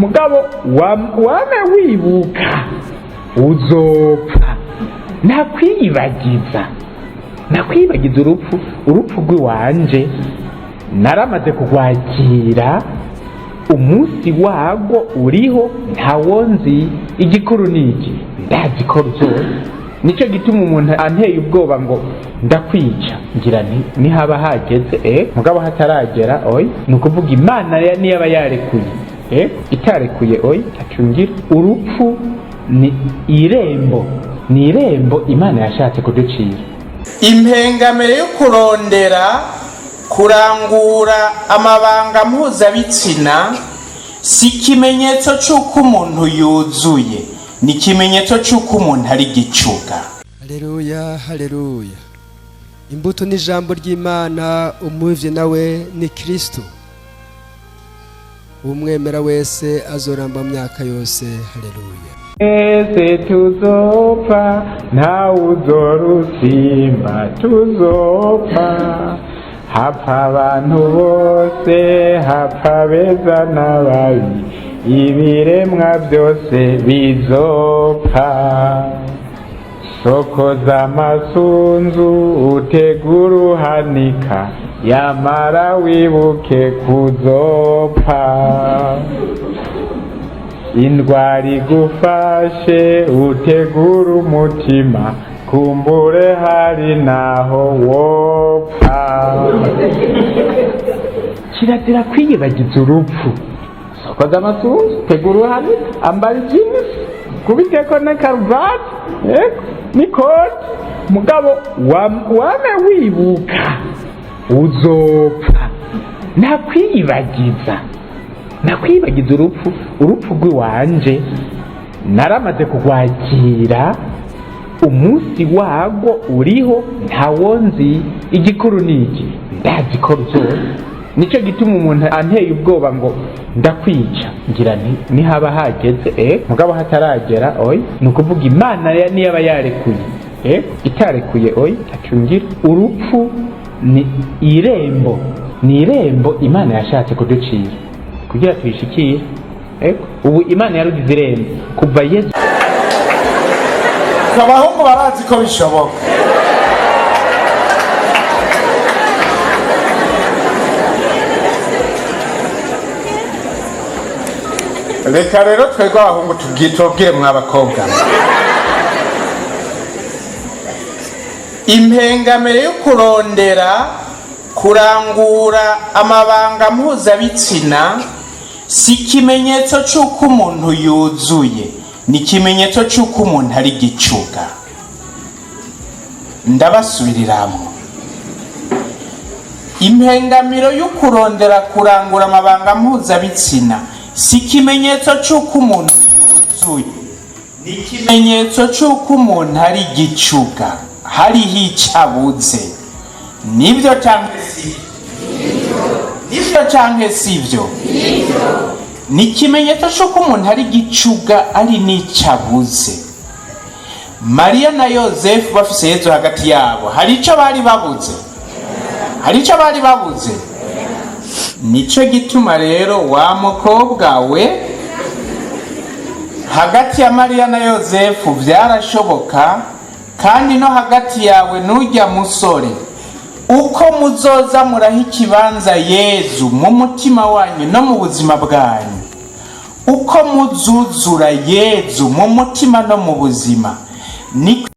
Mugabo wame wibuka uzopfa. Nakwiyibagiza, nakwiyibagiza urupfu. Urupfu rw'iwanje naramaze kugwakira, umunsi warwo uriho ntawo nzi. Igikuru ni iki? Ndazi ko ruzoza. Nicyo gituma umuntu anteye ubwoba ngo ndakwica, ngira nti nihaba hageze, mugabo hataragera oya. Ni ukuvuga Imana niyaba yarekuye, itarekuye oya, acungira. Urupfu ni irembo, ni irembo Imana yashatse kuducira. Impengamere yo kurondera kurangura amabanga mpuzabitsina si ikimenyetso c'uko umuntu yuzuye, ni ikimenyetso c'uko umuntu ari gicuga. Haleluya, haleluya! Imbuto ni ijambo ry'Imana, umuvye nawe ni Kristo. Umwemera wese azoramba mu myaka yose. Haleluya! Ese tuzopfa, ntawe uzorusimba. Tuzopfa, hapfa abantu bose, hapfa beza n'ababi, ibiremwa byose bizopfa. Sokoza amasunzu, utegura uhanika, yamara wibuke kuzopfa. Indwara igufashe, utegura umutima, kumbure hari naho wopfa. Kirazira kwiyibagiza urupfu. Sokoza amasunzu, tegura uhanika, ambara ijinisi, kubiteko na karuvati, yego, n'ikoti, mugabo wame wibuka uzopfa. Nakwiyibagiza, nakwiyibagiza urupfu. Urupfu rw'iwanje naramaze kugwakira, umunsi warwo uriho ntawo nzi. Igikuru ni iki? Ndazi ko ruzoza. Nicyo gituma umuntu anteye ubwoba ngo ndakwica, ngira nti nihaba hageze, mugabo hataragera oya. Ni ukuvuga Imana niyaba yarekuye, itarekuye oya, acungira. Urupfu ni irembo, ni irembo Imana yashatse kuducira kugira tuyishikire. Ubu Imana yarugize irembo kuva Yesu. Abahungu barazi ko bishoboka. Reka rero twebwe abahungu tubwire mw'abakobwa, impengamere yo kurondera kurangura amabanga mpuzabitsina si ikimenyetso c'uko umuntu yuzuye, ni ikimenyetso c'uko umuntu ari gicuga. Ndabasubiriramwo: impengamiro yo kurondera kurangura amabanga mpuzabitsina si ikimenyetso c'uko umuntu yuzuye, ni ikimenyetso c'uko umuntu ari gicuga, hariho ico abuze. Nibyo canke si nibyo? Canke sivyo? Ni ikimenyetso c'uko umuntu ari gicuga, ari n'ico abuze. Mariya na Yozefu bafise Yezu hagati yabo, hari ico bari babuze? Hari ico bari babuze? Nico gituma rero wa mukobwa we, hagati ya Mariya na Yozefu vyarashoboka, kandi no hagati yawe n'urya musore. Uko muzoza muraha ikibanza Yezu mu mutima wanyu no mu buzima bwanyu, uko muzuzura Yezu mu mutima no mu buzima, niko